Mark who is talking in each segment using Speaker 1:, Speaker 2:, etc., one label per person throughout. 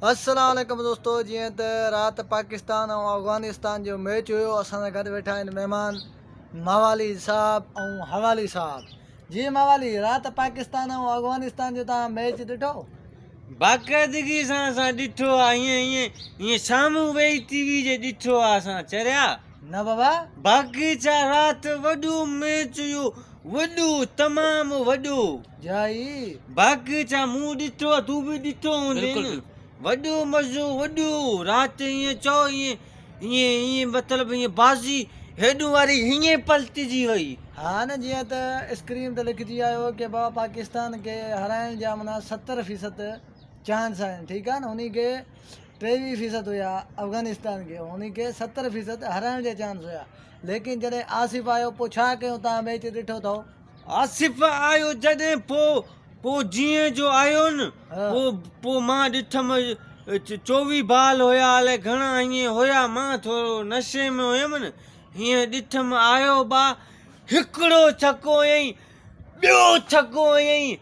Speaker 1: السلام عليڪم دوستو جيئن ته رات پاڪستان ۽ افغانستان جو ميچ هيو اسان سان گڏ ويٺا آهن مهمان موالي صاحب ۽ حوالي صاحب جي موالي رات پاڪستان ۽ افغانستان جو تان ميچ ڏٺو؟
Speaker 2: باقاعدگي سان اسان ڏٺو آ ائين ائين ائين سامهون ويهي ٽي وي جي ڏٺو آ اسان چريا.
Speaker 1: نه بابا.
Speaker 2: باقي ڇا رات وڏو ميچ هيو وڏو تمام وڏو.
Speaker 1: جائي.
Speaker 2: باقي ڇا مون ڏٺو آ تون به ڏٺو هوندين
Speaker 3: بلڪل.
Speaker 2: وڏو مزو وڏو رات ائين چئو ائين ائين ائين مطلب ائين بازي هيڏون واري هيئن پلٽجي وئي.
Speaker 1: ها نه جيئن ته اسڪرين تي لکجي آيو ڪي بابا پاڪستان کي هارائڻ جا معنيٰ 70% چانس آهن ٺيڪ آ نه انهي کي 23% هيا افغانستان کي انهي کي 70% هارائڻ جا چانس هيا ليڪن جڏهن آصف آيو پوء ڇا ڪيون تان ميچ ڏٺو اٿو.
Speaker 2: آصف آيو جڏهن پوء پوء جيئن جو آيو نه پوء پوء مان ڏٺم 24 بال هيا الائي گهڻا ائين هيا مان ٿورو نشي ۾ هيم نه هيئن ڏٺم آيو با هڪڙو ڇڪو هنيائين ٻيو ڇڪو هنيائين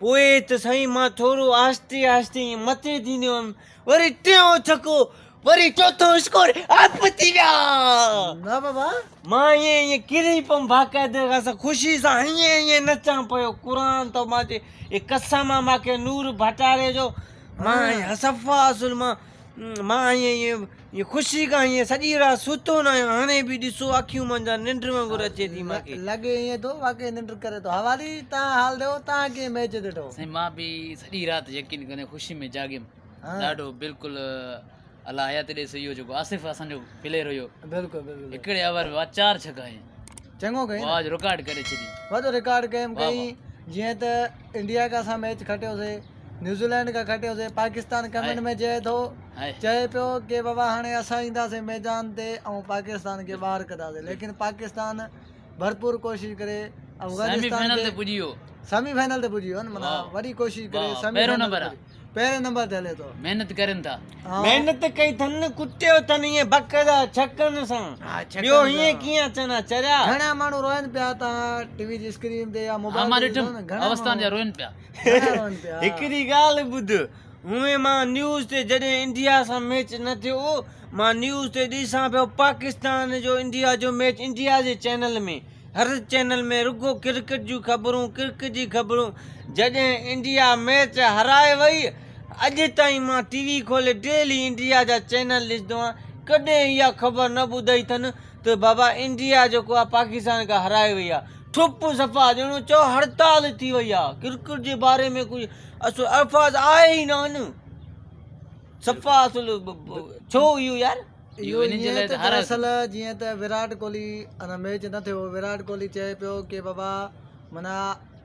Speaker 2: پوء ته سائين مان ٿورو آهستي آهستي ائين مٿي ٿيندو ويم وري ٽيون ڇڪو وري چوٿون اسڪور اپ ٿي ويا.
Speaker 1: نه بابا.
Speaker 2: مان ائين ائين ڪري پيم باقاعده سان خوشي سان ائين ائين نچان پيو قرآن ته مان چي اي قسم آ ماکي نور ڀٽاري جو مان صفا اصل مان مان ائين ائين ائين خوشي کان ائين سڄي رات ستو نه آهيان هاڻي به ڏسو اکيون منجهان ننڊ وانگر اچي ٿي ماکي.
Speaker 1: لڳي ائين ٿو واقعي ننڊ ڪري ٿو. حوالي تان حال ڏيو تان ڪيئن ميچ ڏٺو.
Speaker 3: سائين مان به سڄي رات يقين ڪندي خوشي ۾ جاڳيم ڏاڍو بلڪل الله حياتي ڏيس اهو جيڪو آصف اسان جو پليئر هيو
Speaker 1: بلڪل بلڪل
Speaker 3: هڪڙي اوور ۾ چار ڇڪا هنيا
Speaker 1: چڱو ڪئي
Speaker 3: واهه جو رڪارڊ ڪري ڇڏي
Speaker 1: وڏو رڪارڊ ڪيم ڪئي جيئن ته انڊيا کان اسان ميچ کٽيوسي نيوزيلينڊ کان کٽيوسي پاڪستان ڪمينٽ ۾ چئي ٿو چئي پيو ڪي بابا هاڻي اسان اينداسي ميدان تي ۽ پاڪستان کي ٻاهر ڪڍاسي ليڪن پاڪستان ڀرپور ڪوشش ڪري
Speaker 3: افغانستان کي پڄي ويو
Speaker 1: سيمي فائنل تي پڄي ويو نه معنيٰ وڏي ڪوشش ڪري سيمي
Speaker 3: پهريون نمبر
Speaker 1: پهرين نمبر تي هلي ٿو.
Speaker 3: محنت ڪرين ٿا.
Speaker 2: محنت ڪئي ٿن ڪٽيو ٿن ائين بڪدا ڇڪن سان ٻيو هيئن ڪيئن اچن ها چريا.
Speaker 1: گهڻا ماڻهو روئن پيا تان ٽي وي جي اسڪرين تي يا موبائل
Speaker 3: تي ڏسو نه گهڻا ماڻهو جا روئن پيا.
Speaker 2: هڪڙي ڳالهه ٻڌ هونئن مان نيوز تي جڏهن انڊيا سان ميچ نه ٿيو هو مان نيوز تي ڏسان پيو پاڪستان جو انڊيا جو ميچ انڊيا جي چينل ۾ هر چينل ۾ رڳو ڪرڪيٽ جون خبرون ڪرڪيٽ جي خبرون جڏهن انڊيا ميچ هارائي وئي اڄ تائين مان ٽي وي کولي ڊيلي انڊيا جا چينل ڏسندو آهيان ڪڏهن اها خبر نه ٻڌئي اٿن ته بابا انڊيا جيڪو آهي پاڪستان کان هارائي وئي آهي ٺپ صفا ڄڻو چئو هڙتال ٿي وئي آهي ڪرڪيٽ جي باري ۾ ڪجهه اصل الفاظ آهي ئي نه آهن صفا اصل ڇو اهو يار
Speaker 1: اهو ائين ته دراصل جيئن ته ويرات ڪوهلي اڃا ميچ نه ٿيو ويرات ڪوهلي چئي پيو ڪي بابا معنيٰ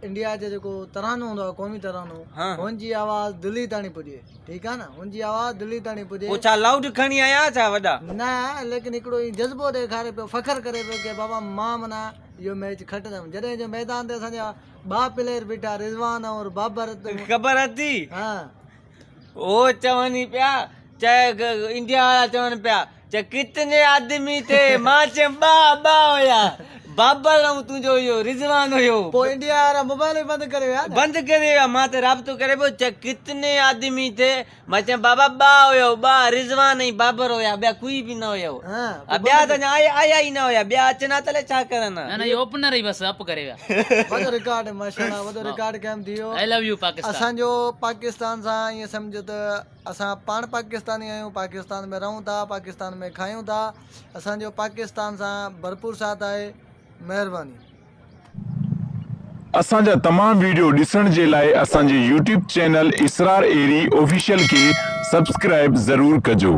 Speaker 1: انڊيا جو جيڪو ترانو هوندو آهي قومي ترانو هن جي آواز دلي تاڻي پڄي ٺيڪ آهي نه هن جي آواز دلي تاڻي پڄي.
Speaker 2: پوء ڇا لائوڊ کڻي آيا ڇا وڏا.
Speaker 1: نه ليڪن هڪڙو ائين جذبو ڏيکاري پيو فخر ڪري پيو ڪي بابا مان معنيٰ اهو ميچ کٽندم جڏهن جو ميدان تي اسان جا ٻه پليئر بيٺا رضوان اور بابر
Speaker 2: ته خبر اٿي
Speaker 1: ها
Speaker 2: هو چون ئي پيا چئي انڊيا وارا چون پيا چئي ڪتني آدمي ٿي مان چيم ٻه ٻه هيا بابر ۽ تنهنجو اهو رضوان هيو.
Speaker 1: پوء انڊيا وارا موبائل به بند ڪري ويا نه.
Speaker 2: بند ڪري ويا مان ته رابطو ڪري پيو چئي ڪتني آدمي ٿي مان چيم بابا ٻه هيو ٻه رضوان ۽ بابر هيا ٻيا ڪوئي به نه هيو ٻيا ته اڃا آيا ئي نه هيا ٻيا اچن ها ته الائي ڇا ڪرن ها.
Speaker 3: نه نه اهو اوپنر ئي بس اپ ڪري ويا.
Speaker 1: وڏو رڪارڊ ماشاءالله وڏو رڪارڊ قائم ٿي ويو.
Speaker 3: آئي لو يو پاڪستان.
Speaker 1: اسان جو پاڪستان سان ائين سمجهو ته اسان پاڻ پاڪستاني آهيون پاڪستان ۾ رهون ٿا پاڪستان ۾ کايون ٿا اسان جو پاڪستان سان ڀرپور ساٿ آهي مهرباني.
Speaker 4: اسان جا تمام ويڊيو ڏسڻ جي لاء اسان جي YouTube channel Israr Ahri official کي سبسڪرائيب ضرور ڪجو.